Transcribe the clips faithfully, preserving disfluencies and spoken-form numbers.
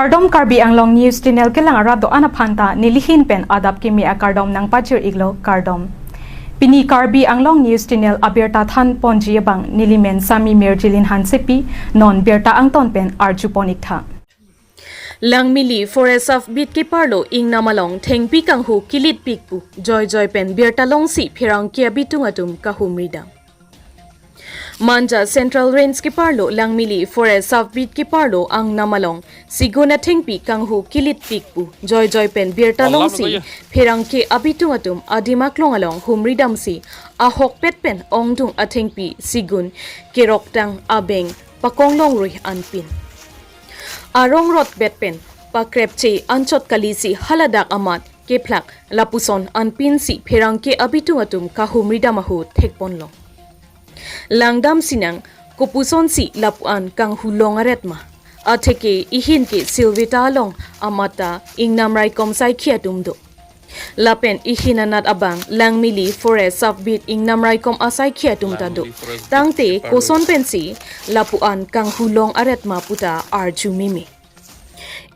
Kardom, Karbi Anglong News Channel kelang arat do-an aphan ta nelihin pen adap kimi akardom nangpachir-iklo, kardom. Pini Karbi Anglong News Channel abirta than ponji abang nelimen Sami Mirjilin Hansepi, non birta angton pen arju pon-ik tha. Langmili Forest Sub Beat keparlo ingnam along thengpi kanghu kilitpik pu joijoi pen birta longsi pherangke abitung atum kahumri dam. Manja Central Range keparlo Langmili Forest Sub Beat keparlo angnam along sigun athengpi kanghu kilitpik pu joijoi pen birta longsi pherangke abitung atum adim aklong along humri damsi ahokpet pen ongdung athengpi sigun keroktang abeng pakong longrui anpin. Arong rotbet pen pakrepche anchot kalisi haladak amat kephlak lapuson anpinsi pherangke abitung atum kahumri dam ahut thekponlo. Langdam sinang, kopusonsi lapu-an kanghu long aret ma? Atheke ihin ke Silvita along amat ta ingnam raikom asaikhi atum do. Lapen ihin anat abang Langmili Forest Sub Beat ingnam raikom asaikhi atum ta do. Tangte koson pensi lapu-an kanghu long aret ma puta arju mimi.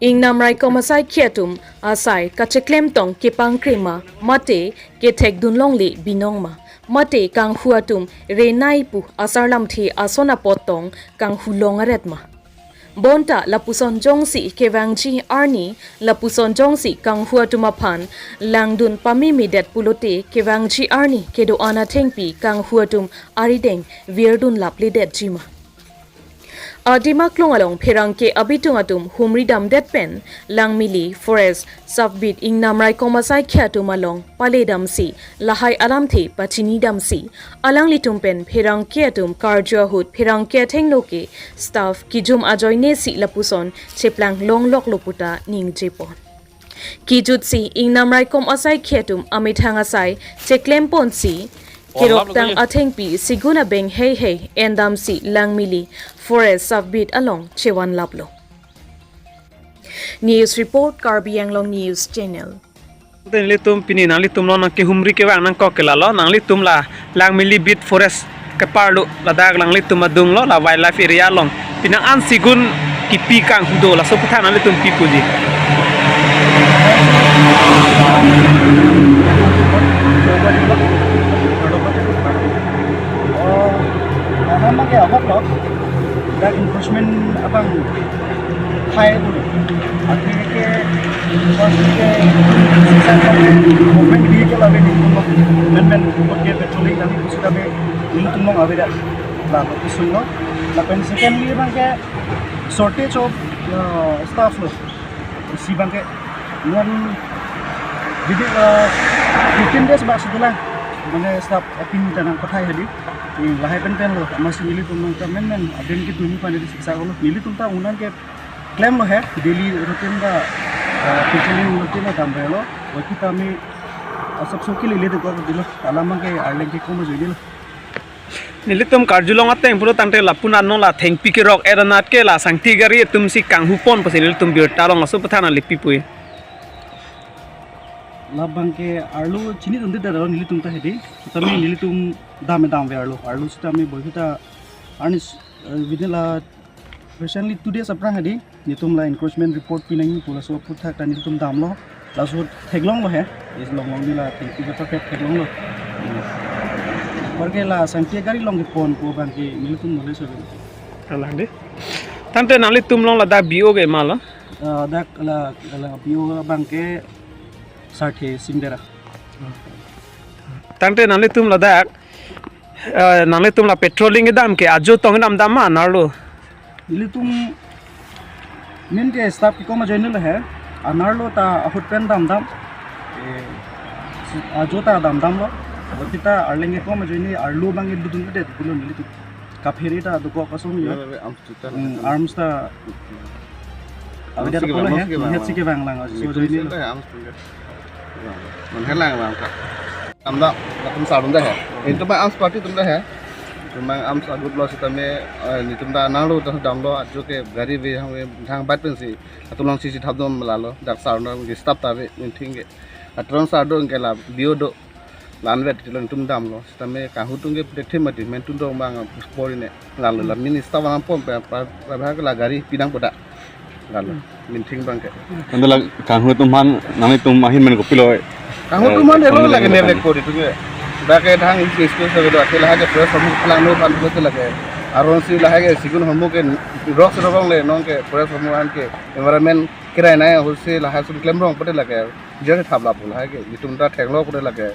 Ingnam raikom asaikhi atum asai kacheklem tong kepangkre ma, mate kethekdun longle binong ma, mate kanghu atum renai pu asar lamthe ason apot tong kanghu long aret ma? Bonta lapuson jongsi kevangji arni, lapuson jongsi kanghu atum aphan langdun pamimidet pulote kevangji arni kedo-an athengpi kanghu atum arideng virdun lapledetji ma? Adim aklong along pherangke abitung atum humri damdet pen Langmili Forest Sub Beat ingnam raikom asaikhi atum along pale damsi lahai alamthe pachini damsi alanglitum pen pherangke atum karju ahut pherangke athengno ke staff kijum ajoinesi lapuson cheplang longloklo puta ningjepon. Kijutsi ingnam raikom asaikhi atum amethang asai cheklem ponsi keroktang athengpi sigun abeng heihei endamsi Langmili Forest Sub Beat along chevan laplo. News report, Karbi Anglong News Channel. Te nelitum pini nanglitum along nangkehumri kevang nangkok ke lalo, nanglitum la Langmili Beat Forest keparlo, ladak nanglitum adunglo, la wildlife area along pinang an sigun kipi kanghu do, laso aphuthak nanglitum pi puji. Oh, nama ke apa, Pak? Dak encroachment abang hai dulu. Akhirnya ke, pas ke, sisa ke, government vehicle ave di, men men, patrolling kami sudah be, ini tumong ave dah. Lah, itu semua. Lapen secondly, abang ke shortage of, uh, staff lo. Isi abang ke, non, jadi, uh, fifteen days bak setelah, mane staff apin tanang kothai hadi. Ini lahai pen pen lo, masih nelitum nang men men, aden ke tumi pandai di siksa ko lo. Nelitum ta unang ke klemlo he, daily routine ta, uh, patrolling routine ta damrelo. Wati tami asap soki lele de ko dilo. Alam abang ke arleng ke komat ajoine lo. Nelitum karjulong ateng pulo tangte lapu-an non la thengpi kerok-et anat ke la sangti gari atumsi kanghu pon pusi nelitum birta along laso aphuthak nangli pi puji. Labang ke arlo chini tum de daro nelitum ta hedi. Tami nelitum dam dam ve arlo. Arlo sitame boi ta arnis, eh, vidin la recently two days aphrang hedi. Nelitum la encroachment report pinangji pu laso aphuthak ta nelitum damlo. Laso theklonglo he. Is long long di la thengpi ke paket theklonglo. Apar ke la sangti gari along kepon pu abang ke nelitum nole so. Alang de. Tangte nanglitum along ladak B O ke ma lo? Ah, dak la, la B O abang ke Sarthe Singdera. Tangte nanglitum ladak, eh, nanglitum la patrolling kedam ke ajo tong kedam dam ma anerlo? Nelitum main ke staff kekom ajoine lo he. Anerlo ta ahut pen dam dam. Eh, si-, ajo ta dam damlo. Wati ta arleng kekom ajoine arlo abang ke dudun kedet pulo nelitum. Kaphere ta dokok asong ya. Hmm, arms ta ave dak pulo he, het si kevang lang, so ajoine lo. Arms tum ke. Man helang lang ka. Amda, latum sardun da he. Itu bang arms party atum da he. Cuma arms agut lo sitame, eh, nelitum ta anerlo ta damlo, ajo ke gari ve hang ve thang bat pensi. Latum along sisi thap dom lalo, dak sardun ke staff ta ave, nelitum ke. Atrong sardun ke la B O do. La-an vet ti nelitum damlo. Sitame kanghu atum ke protect mati, men atum dong abang spor ne. Lalo la minister abang pon pe, pa, pa, pa, la gari pinang poda. Kan, minthing abang ke. Anta la kanghu atum aphan, nanglitum ahin pen kopilo? Kanghu atum aphan, eh, elo lake, nervek pori tu ke. Dak ke thang isi school sa bedo, athe lahai ke press hormu phelang no aphan tu lake. Aron si lahai ke sigun hormu ke rok se rok le, non ke press hormu an ke environment kirai nai ahut si lahai sun klem rong pute lake. Jor thap lapu lahai ke, itum ta thenglo pute lake.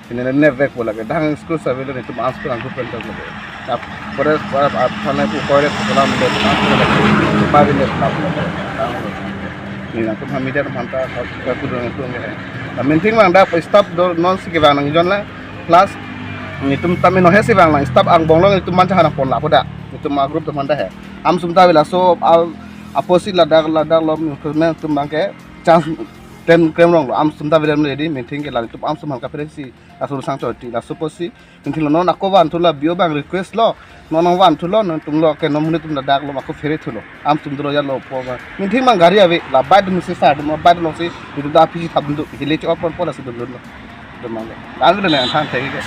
Ini nervek pula ke, thang school sa bedo, itum school angku pen ta lake. Ap, forest, ap, ap, thana ku forest, kolam de, ap, ap, ap, ap, ap, ap. Ni nangtum ham media atum aphan ta, ka kudo nangtum ke. Minthing abang dak staff do non si kevang nangjon lang, plus itum tame nohe si vang lang, staff angbong along itum mancha hanang pon lapu dak, itum a group atum aphan ta he. Amat sum ta vela so, al, apotsi ladak, ladak lo, itum abang ke, chance ten klem rong lo, amat sum ta vela ready, minthing ke lang, itum amat sum aphan kaphere si, laso sang choti, laso apotsi, minthing lo non ako van thu la bio abang request lo, non nang van thu lo, non itum lo ke non monit atum ladak lo ako phere thu lo. Amat sum dolo ya lo po ba. Minthing abang gari ave, la bike dun si sa dun, bike dun si, itum ta phi thap dun, hile chok pon pon la si dun dun lo. Dun mang lo. Lang dun na thang thek ke.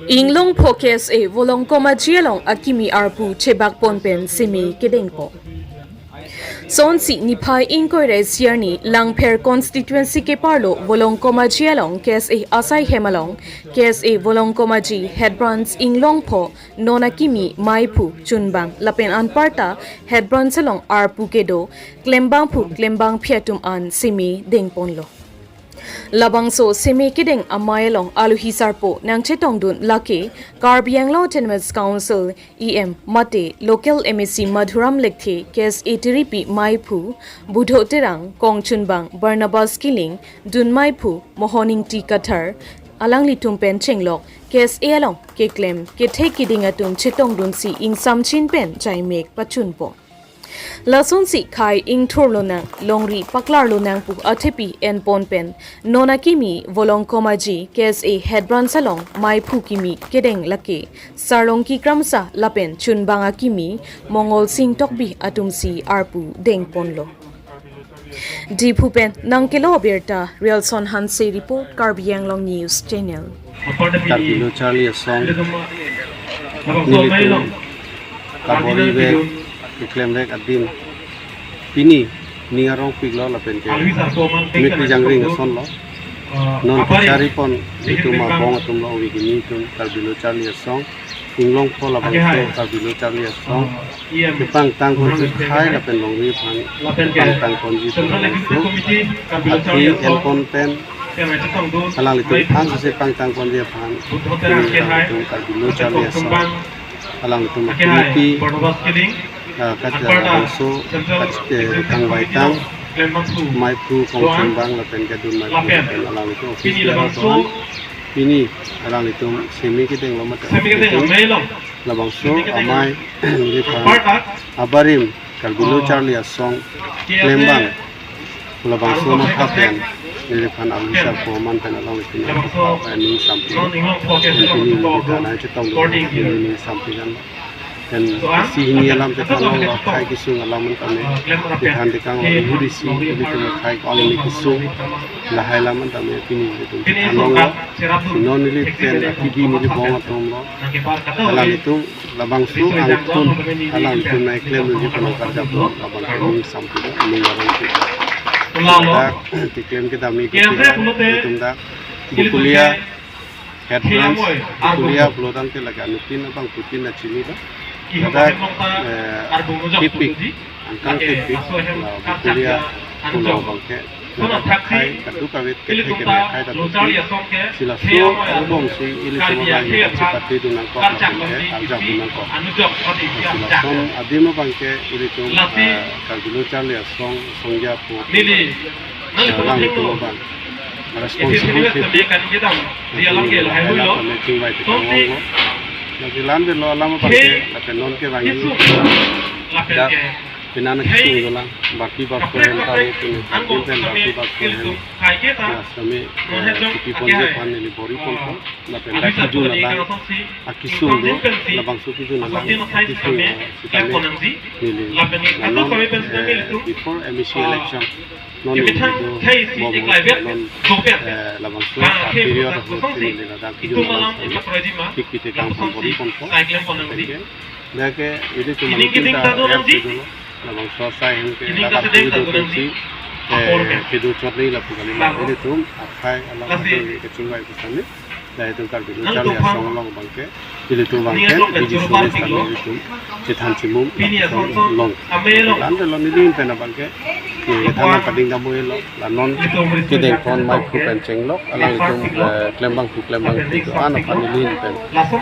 Inglongpho K S A Volongkom Aji along akimi arpu chebak pon pen seme kedengpo. Sonsi niphai ingkoi ra isi arni Langpher constituency keparlo Volongkom Aji along K S A asai hem along K S A Volongkom Aji head branch Inglongpho non akimi maiphu chunbang lapen anparta head branch along arpu kedo klembangphu klembangphi atum an seme dengponlo. Labangso seme kedeng amei along alohi sarpo nangchetongdun lake Karbi Anglong Autonomous Council E M mate local M A C Madhuram Lekthe, K S A tiripi maiphu Budho Terang, kongchunbang Barnabas Killing, dun maiphu Mohon Ingti Kathar, alanglitum pen chenglok K S A along keklem kethek keding atum chetongdunsi ingsamchin pen jaimek pachunpo. Lasonsi khei ingthur lonang, longri paklar lonang pu athepi enpon pen non akimi Volongkom Aji K S A head branch along maiphu kimi kedeng lake Sarlongki Kramsa lapen chunbang akimi Mongol Sing Tokbi atumsi arpu dengponlo. Diphu pen nangkelo abirta Rialson Hanse report, Karbi Anglong News Channel. Karbi Lo Charli Asong nelitum kabor-i vek, keklem vek adim pini ning arongpiklo lapen ke mik kejangring asonlo. Non kachari pon itum abong atumlo, ove kimi itum Karbi Lo Charli Asong, Inglongpho labangso Karbi Lo Charli Asong kepangtang ponji khei lapen longri aphan kepangtang ponji pu labangso athi enpon pen alanglitum aphan sese pangtang ponji aphan alanglitum Karbi Lo Charli Asong, alanglitum committee, ah, kat, ah, also kat, eh, kangvaitang maiphu kongchunbang lapen kedun maiphu lapen alanglitum office bearer atum aphan pini alanglitum seme kedenglo mate labangso amei neliphan abarim Karbi Lo Charli Asong klembang labangso matha pen neliphan alohi sarpo aman pen alanglitum aning sampi, pini neliphan nangchetongdun aning sampi kan. Pen isi hini alam chethanlo, khei kesung alam an tame, kethan tekang lo, huri si, huri tame khei ko alam kesung lahai alam an tame pini nelitum chethanlo. Non neli pen akibi neli bong atumlo, alanglitum labangso angtun alanglitum nangklem neli pen karjap lo, labang ke aning sampi, aning arongpik. Dak keklem kedam nelitum dak Bokolia head branch, Bokolia pulo tangte lake anuttin abang putin achinilo. Ladak, eh, kepik, angkang kepik, la Bokolia pulo abang ke, ladak khei kadokave kethek keme khei ta putin. Si laso abong si ilitum abang ke chepatedun nangkok, lapen ke arjapdun nangkok. Si lason adim abang ke ilitum, eh, Karbi Lo Charli Asong, Songja pu, eh, alanglitum abang responsible ke pu. Ilitum lahai alam pen chingvai tekang longlo. Lake la-an avelo alam abang ke, lapen non kevangji dak Penang kesung dolang, bangpi bangpo ahem tahu, pini hakim pen bangpi bangpo ahem. Ya, sami, eh, kipi ponji aphan neli bor-i ponpo. Lapen dak kejun alang, akesung do, labangso kejun alang, akesung, eh, sitame neli, la non, eh, before M A C election, non neli do, bom, non, eh, labangso, ah, period ahut neli ladak kejun alang sami, tik pite kang pon bor-i ponpo. Thank you. Dak ke ilitum anutin ta app dolo, labangso asai ahem ke ladak video dosi, eh, video chot ni lapu kali ma. Ilitum akhai alam atum kechingvai pusani. Dak itum Karbi Lo Charli Asong along abangke, ilitum abangke, biji suri sani ilitum chethan chimum, lapu along. Lan de lo neli pen abangke, eh, thanang pading dam-oi lo, la non kedeng pon maiphu pen chenglok, alanglitum, eh, klembangphu klembangpi do-an aphan neli pen.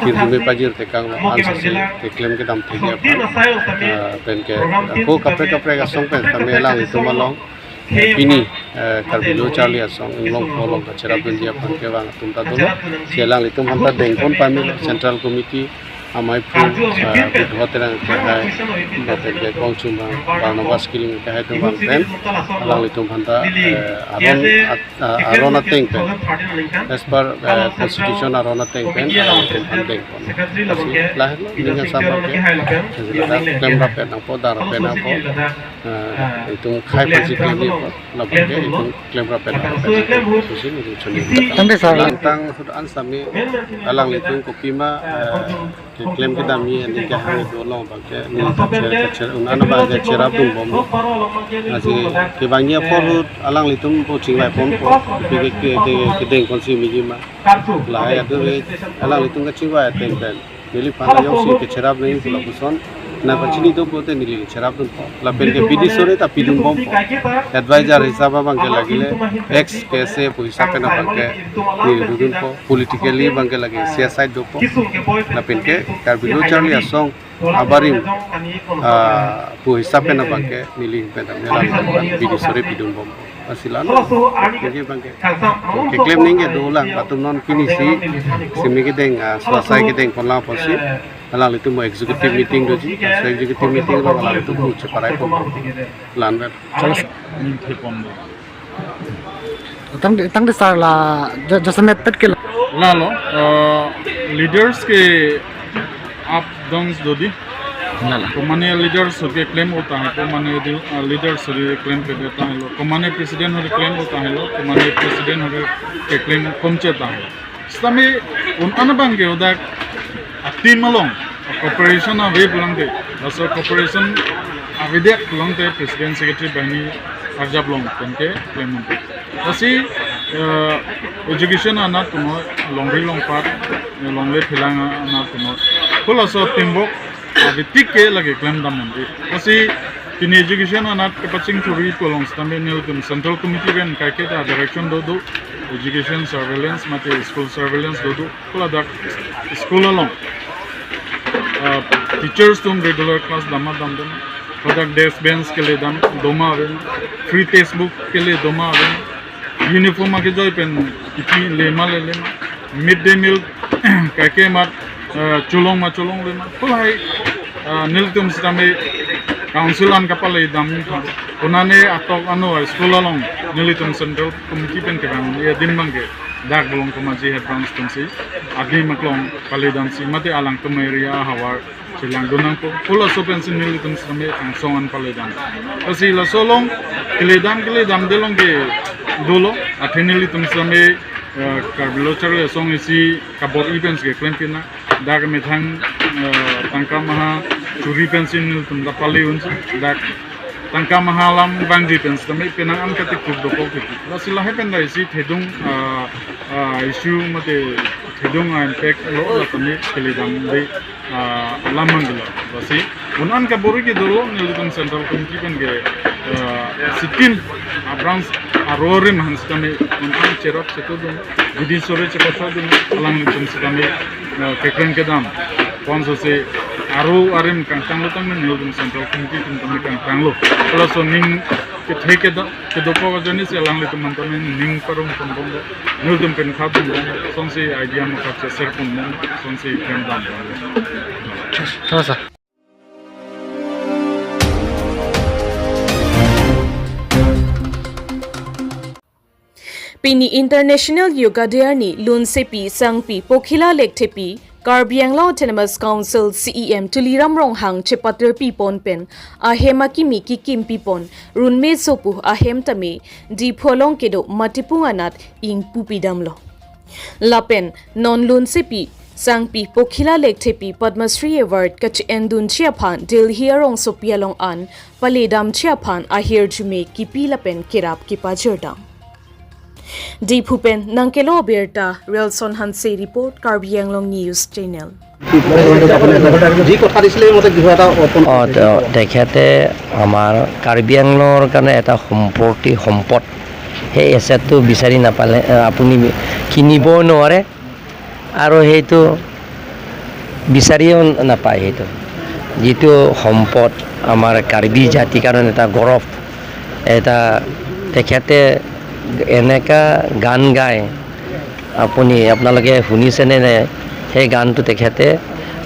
Hirjume pajir tekang lo, ansose keklem kedam thekji aphan, eh, pen ke, ako kaprek kaprek asong pen kami alanglitum along, eh, pini, eh, Karbi Lo Charli Asong Inglongpo along kacherap dunji aphan kevang atum ta dolo. Si alanglitum aphan ta deng pon pamelo, Central Committee amaiphu, eh, Budho Terang kehai, lapen ke Kongchumang Barnabas Killing kehai atum abang pen, alanglitum aphan ta, eh, aron at-, ah, aron ateng pen, as per, eh, constitution aron ateng pen, alanglitum aphan deng pon. Lasi lahelo, ning asam abangke, klem rapet nangpo, dang rapet nangpo, eh, itum khei pensi klemji apot, labangke itum klem rapet nangpo. Susi neli choni. Tangte sir. Langtang ahut an sami, alanglitum kopima, eh, keklem kedamji aning kehang do along abangke, neli ta che-, che-, un-an abangke cherap dun bom. Lasi kevangji apor ahut alanglitum po chingvai ponpo, ke, ke, ke, ke, kedeng ponsi meji ma. Lahai adu re, alanglitum kachingvai ateng pen, neliphan ta jongsi kecherap nangji pu lapuson nangpachini do pulote neli cherap dunpo. Lapen ke bidi sore ta pidun bompo. Advisor hisap abangke lagile ex K S A pu hisap pen abangke neli dodunpo. Politically abangke lagi C S I dopo. Lapen ke Karbi Lo Charli Asong abarim, ah, pu hisap pen abangke neli pen ta mela bidi sore pidun bompo. Lasi la non, ningke abangke keklem ningke dolang, latum non pini si, simi kedeng, ah, so asai kedeng pon lang apotsi, alanglitum mo executive meeting doji, so executive meeting along alanglitum pu cheparai pon. Lan vet. Chalo sir. Ning the pon do. Tangte, tangte sir la, ja-, jasemet pet ke la. Lalo, eh, leaders ke up downs do dei. Lalo. Komane leaders ahut ke klem-o tahai, komane di, eh, leaders ahut ke klemkledet tahai lo. Komane president ahut ke klem-o tahai lo, komane president ahut ke klem komche tahai lo. Sitame un-an abangke hadak a-team along, a-cooperation ave pulang de. Laso cooperation avedet pulote president secretary banghini arjap long pen ke klem un-e. Lasi, eh, education anat punon, longri longpat, eh, longle phelang anat punon. Halaso teamwork ave tik ke lake klem dam un-e. Lasi pini education anat kepachingthurji pu along sitame nelitum Central Committee pen kaiketa direction dodo, education surveillance mate school surveillance dodo. Haladak school along, ah, teachers atum regular class dam ma damdun. Haladak desk bench kele dam do ma ave, free textbook kele do ma ave, uniform akejoi pen ipi le ma lele ma, midday meal kaike mat, ah, cholong ma cholongle ma. Halahai, ah, nelitum sitame council an kapale dam tha. Konane atok ano school along nelitum Central Committee pen kevang adim abangke dak Bolong Komaji head branch atumsi adim aklong pale damsi mate alangtum area ahavar chelang dun nangpo. Halaso pensi nelitum sitame angsong an pale dam. Lasi laso along kele dam kele damde along ke dolo, athe nelitum sitame, eh, Karbi Lo Charli Asong isi kabor-i pensi keklem pina. Dak methang, eh, tangka maha churi pensi nelitum ta pale unsi. Dak tangka maha alam vangji pen sitame penang an katik kup dokok tiki. Lasi lahai pen ta isi thedung, ah, ah, issue mate thedung a-impact lo la tame kele damde, ah, alam manggila. Lasi un-an kabor-i ke dolo nelitum Central Committee pen ke, ah, sitame a-branch aro arim aphan sitame un-an cherap cheto dun, bidi sore chepasai dun, alanglitum sitame, ah, keklem kedam. Konsose aro arim kangtanglo tangte nelitum Central Committee atum tame kangtanglo. Halaso aning kethe kedo, kedo ko jani si alanglitum aphan tame ning parong pon bomlo. Nelitum pen khap bomlo. Lasonsi idea ma khap si share pon bomlo. Lasonsi klem dam bomlo. Chalo sir. Pini International Yoga Day arni Lunsepi Sangpi Pokhila Lekthepi, Karbi Anglong Autonomous Council C E M Tuliram Ronghang chepatirpi pon pen ahem akimi kikimpi pon, runme sopu ahem tame Diphu along kedo Matipung anat ingpupi damlo. Lapen non Lunsepi Sangpi Pokhila Lekthepi Padma Shri Award kachi-endunji aphan Delhi arongsopi along an paledamji aphan ahirjume kipi lapen kerap kepajir dam. Diphu pen nangkelo abirta Relson Hanse report, Karbi Anglong News Channel. যি কথা দিছিলে, সেইমতে কিবা এটা অৰ্পণ অ, কৰিছে। তে-, তেখেতে আমাৰ কাৰ্বি আংলঙৰ কাৰণে এটা সম্পত্তি, সম্পদ, সেই এছেটটো বিচাৰি নাপালে, আ, আপুনি কিনিবও নোৱাৰে আৰু সেইটো বিচাৰিও নাপায়। সেইটো যিটো সম্পদ আমাৰ কাৰ্বি জাতিৰ কাৰণে এটা গৌৰৱ, এটা তেখেতে এনেকা গান গায়, আপুনি, আপোনালোকে শুনিছেনে নাই? সেই গানটো তেখেতে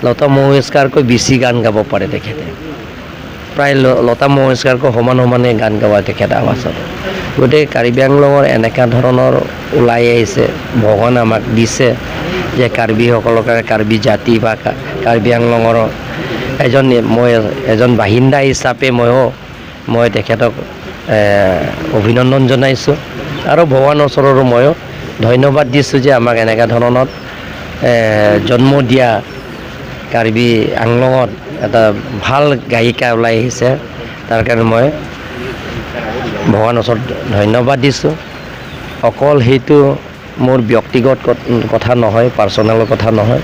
লতা মংগেশকাৰকৈ বেছি গান গাব পাৰে তেখেতে। প্ৰায় ল-, লতা মংগেশকাৰকৈ সমান সমানে গান গাব তেখেত আৱাজত। গতিকে কাৰ্বি আংলঙৰ এনেকা ধৰণৰ ওলাই আহিছে, ভগৱান আমাক দিছে যে কাৰ্বিসকলৰ কাৰণে, কাৰ্বি জাতি বা কা-, কাৰ্বি আংলঙৰ এজন, মই এজন বাসিন্দা হিচাপে ময়ো মই তেখেতক, এ, অভিনন্দন জনাইছোঁ আৰু ভগৱানৰ ওচৰৰো ময়ো ধন্যবাদ দিছোঁ যে আমাক এনেকা ধৰণত, এ, জন্ম দিয়া কাৰ্বি আংলঙত এটা ভাল গায়িকা ওলাই আহিছে, তাৰ কাৰণে মই ভগৱানৰ ওচৰত ধন্যবাদ দিছোঁ। অকল সেইটো মোৰ ব্যক্তিগত কত-, কথা নহয়, পাৰ্চনেল কথা নহয়।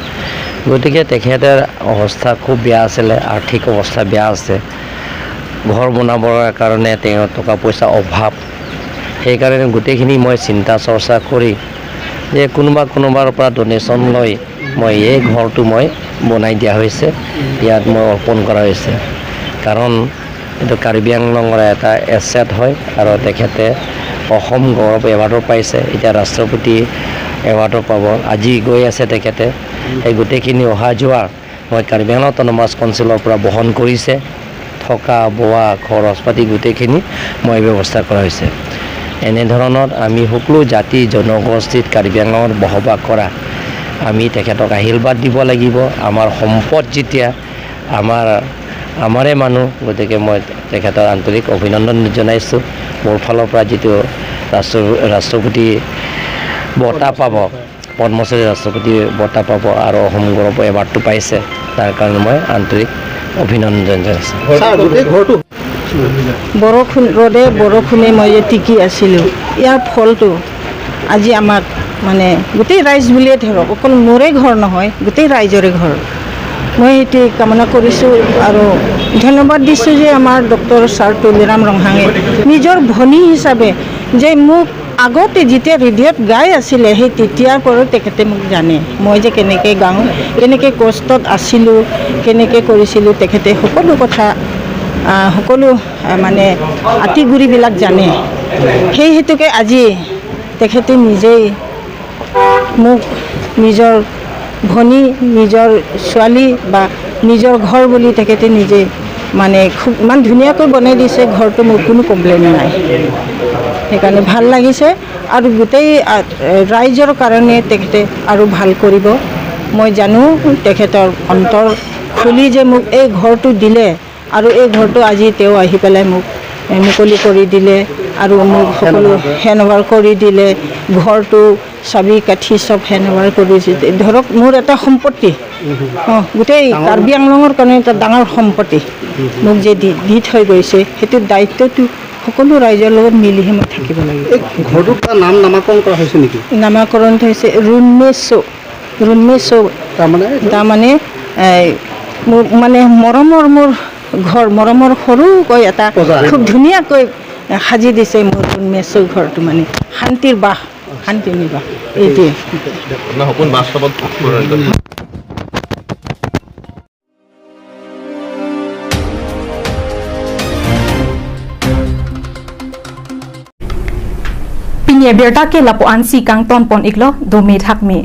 গতিকে তেখেতৰ অৱস্থা খুব বেয়া আছিলে, আৰ্থিক অৱস্থা বেয়া আছে, ঘৰ বনাবৰ কাৰণে তেওঁৰ টকা পইচা অভাৱ। সেইকাৰণে গোটেইখিনি মই চিন্তা চৰ্চা কৰি যে কোনোবা কোনোবাৰ পৰা ডনেশ্যন লৈ মই এই ঘৰটো মই বনাই দিয়া হৈছে, ইয়াত মই অৰ্পণ কৰা হৈছে। কাৰণ এইটো কাৰ্বি আংলঙৰ এটা এছেট হয় আৰু তেখেতে অসম গৌৰৱ এৱাৰ্ডো পাইছে, এতিয়া ৰাষ্ট্ৰপতি এৱাৰ্ডো পাব। আজি গৈ আছে তেখেতে। সেই গোটেইখিনি অহা যোৱা মই কাৰ্বি আংলং অট'নমাছ কাউন্সিলৰ পৰা বহন কৰিছে, থকা বোৱা খৰচ পাতি গোটেইখিনি মই ব্যৱস্থা কৰা হৈছে। এনেধৰণত আমি সকলো জাতি জনগোষ্ঠীত কাৰ্বি আংলঙত বসবাস কৰা আমি তেখেতক আশীৰ্বাদ দিব লাগিব। আমাৰ সম্পদ যেতিয়া আমাৰ, আমাৰে মানুহ, গতিকে মই তেখেতৰ আন্তৰিক অভিনন্দন জনাইছোঁ। মোৰ ফালৰ পৰা যিটো ৰাষ্ট্ৰ-, ৰাষ্ট্ৰপতি বঁটা পাব, পদ্মশ্ৰী ৰাষ্ট্ৰপতি বঁটা পাব আৰু অসম গৌৰৱ এৱাৰ্ডটো পাইছে, তাৰ কাৰণে মই আন্তৰিক অভিনন্দন জনাইছোঁ। ছাৰ, গোটেই ঘৰটো বৰষুণ, ৰ'দে বৰষুণে মই যে তিকি আছিলোঁ, ইয়াৰ ফলটো আজি আমাক, মানে, গোটেই ৰাইজ বুলিয়ে ধৰক, অকল মোৰে ঘৰ নহয়, গোটেই ৰাইজৰে ঘৰ। মই সেইটো কামনা কৰিছোঁ আৰু ধন্যবাদ দিছোঁ যে আমাৰ ডক্টৰ ছাৰ তুলিৰাম ৰংহাঙে নিজৰ ভনী হিচাপে যে মোক আগতে যেতিয়া ৰেডিঅ'ত গাই আছিলে, সেই তেতিয়াৰ পৰা তেখেতে মোক জানে, মই যে কেনেকে গাওঁ, কেনেকে কষ্টত আছিলোঁ, কেনেকে কৰিছিলোঁ, তেখেতে সকলো কথা, আহ, সকলো, আহ, মানে, আঁতিগুৰিবিলাক জানে। সেই হেতুকে আজি তেখেতে নিজেই মোক নিজৰ ভনী, নিজৰ ছোৱালী বা নিজৰ ঘৰ বুলি তেখেতে নিজে, মানে, খুব ইমান ধুনীয়াকৈ বনাই দিছে ঘৰটো, মোৰ কোনো কমপ্লেইন নাই। সেইকাৰণে ভাল লাগিছে আৰু গোটেই, আ, ৰাইজৰ কাৰণে তেখেতে আৰু ভাল কৰিব। মই জানো তেখেতৰ অন্তৰ খুলি যে মোক এই ঘৰটো দিলে আৰু এই ঘৰটো আজি তেওঁ আহি পেলাই মোক, এ, মুকলি কৰি দিলে আৰু মোক সকলো হেণ্ড অভাৰ কৰি দিলে। ঘৰটো চাবি কাঠি চব হেণ্ড অভাৰ কৰি দিছে। ধৰক, মোৰ এটা সম্পত্তি, অ, গোটেই কাৰ্বি আংলঙৰ কাৰণে এটা ডাঙৰ সম্পত্তি। মোক যে দি, দি থৈ গৈছে, সেইটো দায়িত্বটো সকলো ৰাইজৰ লগত মিলিহে মই থাকিব লাগিব। এই ঘৰটোৰ পৰা নাম নামাকৰণ কৰা হৈছে নেকি? নামাকৰণ হৈছে ৰুণমেশ্ব, ৰুণমেশ্ব। তাৰমানে? তাৰমানে, এ, মোৰ, মানে, মৰমৰ, মোৰ ঘৰ, মৰমৰ সৰুকৈ এটা খুব ধুনীয়াকৈ সাজি দিছে মোৰ ৰুণমেশ্ব ঘৰটো, মানে, শান্তিৰ বাস। শান্তি নিবাস, এইটোৱে। আপোনাৰ সপোন বাস্তৱত পৰিণত হৈছে। Pini abirta ke lapu-ansi kangton pon iklo, dome thakme.